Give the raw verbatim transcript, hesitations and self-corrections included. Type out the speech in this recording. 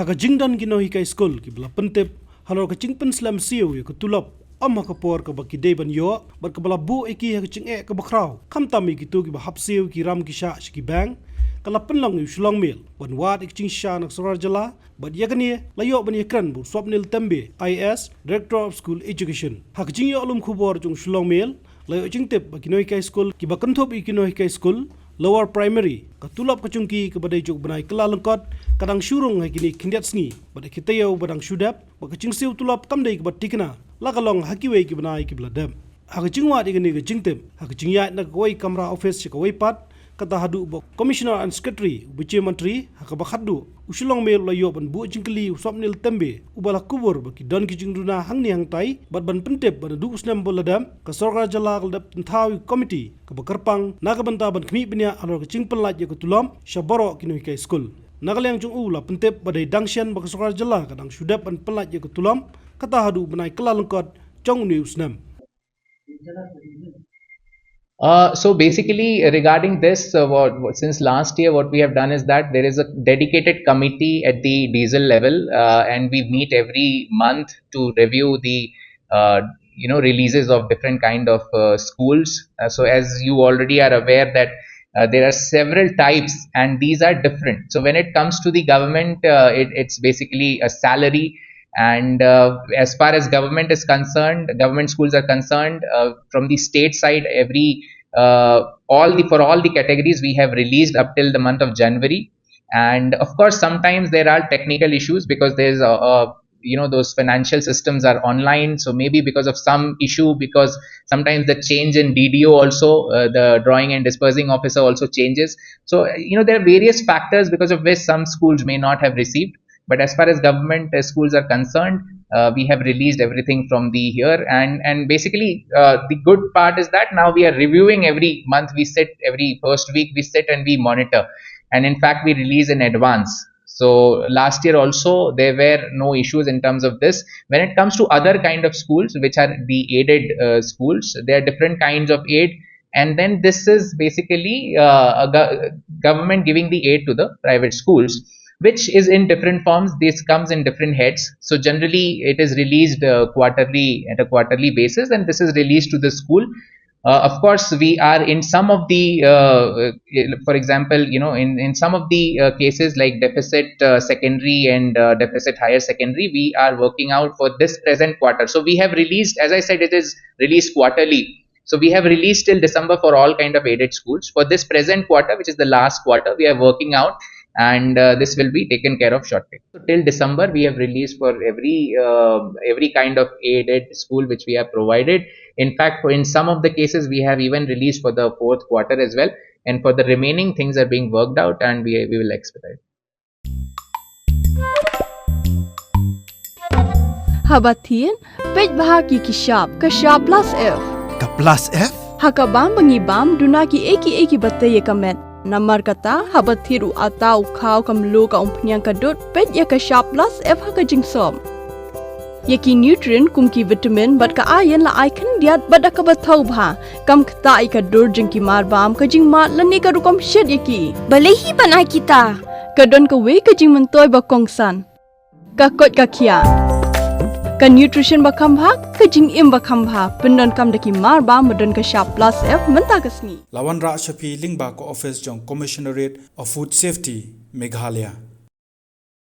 Ka jingdon ki nonghikai skul kiba la pyntip halor ka jingpynslem siew ïa ka tulop ym ha ka por kaba ki dei ban ïoh bad kaba la buh ïa ki ha ka jingeh kaba khraw, khamtam ïa kito kiba hap siew ki ram ki shah sha ki bank, ka la pynlong ïa u Shillong Mail ban wad ïa ka jingshisha na ka sorkar jylla. Bad ïa kane la ïoh ban ïakren bad u Swapnil Tembe, I A S, Director of School Education. Ha ka jingïoh lum khubor jong u Shillong Mail, la ïoh jingtip ba ki nonghikai skul kiba kynthup ïa ki nonghikai skul lower primary, ka tulop ka jong ki kaba dei jong u bnai Kyllalyngkot ka dang shu rung ha kine ki khyndiat sngi bad ha ki taïew ba dang shu dep, bad ka jingsiew tulop kam dei kaba thikna la ka long ha kiwei ki bnai kiba la dep. Ha ka jingwad ïa kane ka jingtip, ha ka jingïaid na kawei kamra office sha kawei pat, kata haduh ba u Commissioner and Secretary u Bijay Mantri, ha kaba khatduh u Shillong Mail u la ïoh ban buh jingkylli u Swapnil Tembe, uba la kubur ba ki don ki jingduna hangne hangtai bad ban pyntip ba naduh u snem ba la dep, ka sorkar jylla ka la dep pynthaw ïa ka komiti kaba kyrpang na ka bynta ban khmih bniah halor ka jingpynlait ïa ka tulop sha baroh ki nonghikai skul. Na ka liang jong u la pyntip ba dei dang shen ba ka sorkar jylla ka dang shu dep ban pynlait ïa ka tulop, kata haduh u bnai Kyllalyngkot jong une u snem. Uh, so basically, regarding this, uh, what, what- since last year, what we have done is that there is a dedicated committee at the diesel level, uh, and we meet every month to review the, uh, you know, releases of different kind of uh, schools. Uh, so as you already are aware that uh, there are several types, and these are different. So when it comes to the government, uh, it, it's basically a salary, and uh, as far as government is concerned, government schools are concerned, uh, from the state side, every uh, all the for all the categories we have released up till the month of January. And of course, sometimes there are technical issues because there's a, a you know, those financial systems are online, so maybe because of some issue, because sometimes the change in D D O also, uh, the drawing and disbursing officer also changes. So, you know, there are various factors because of which some schools may not have received. But as far as government uh, schools are concerned, uh, we have released everything from the here, and and basically uh, the good part is that now we are reviewing every month. We sit every first week, we sit and we monitor, and in fact we release in advance. So last year also there were no issues in terms of this. When it comes to other kind of schools, which are the aided uh, schools, there are different kinds of aid, and then this is basically uh, a go- government giving the aid to the private schools, which is in different forms. This comes in different heads. So generally it is released uh, quarterly, at a quarterly basis, and this is released to the school. Uh, of course, we are in some of the, uh, uh, for example, you know, in, in some of the uh, cases like deficit uh, secondary and uh, deficit higher secondary, we are working out for this present quarter. So we have released, as I said, it is released quarterly. So we have released till December for all kind of aided schools. For this present quarter, which is the last quarter, we are working out, and uh, this will be taken care of shortly. So till December, we have released for every uh, every kind of aided school which we have provided. In fact, for in some of the cases, we have even released for the fourth quarter as well. And for the remaining, things are being worked out, and we we will expedite. Haba thied, peit bha ki ki shap, ka shap plus F. Ka plus F? Ha ka bam ba ngi bam, duna ki ei ki ei kiba tei ïa ka met. Namar kata, haba thied u ata, u khaw, ka mluh, ka umphniang, ka dud, peit ïa ka shap plus F ha ka jingsop. Ïa ki nutrient kum ki vitamin bad ka iron la ai khyndiat bad da kaba thaw bha. Kam ktah ïa ka dur jong ki mar bam, ka jingmad lane ka rukom shet ïa ki. Balei hi ban ai kita? Ka don kawei ka jingmyntoi ba kongsan. Ka koit ka khiah. Ka nutrition ba kham bha, ka jingim ba kham bha. Pyndonkam da ki mar bam ba don ka shap plus F mynta ka sngi. La wanrah sha phi lyngba ka office jong Commissionerate of Food Safety, Meghalaya.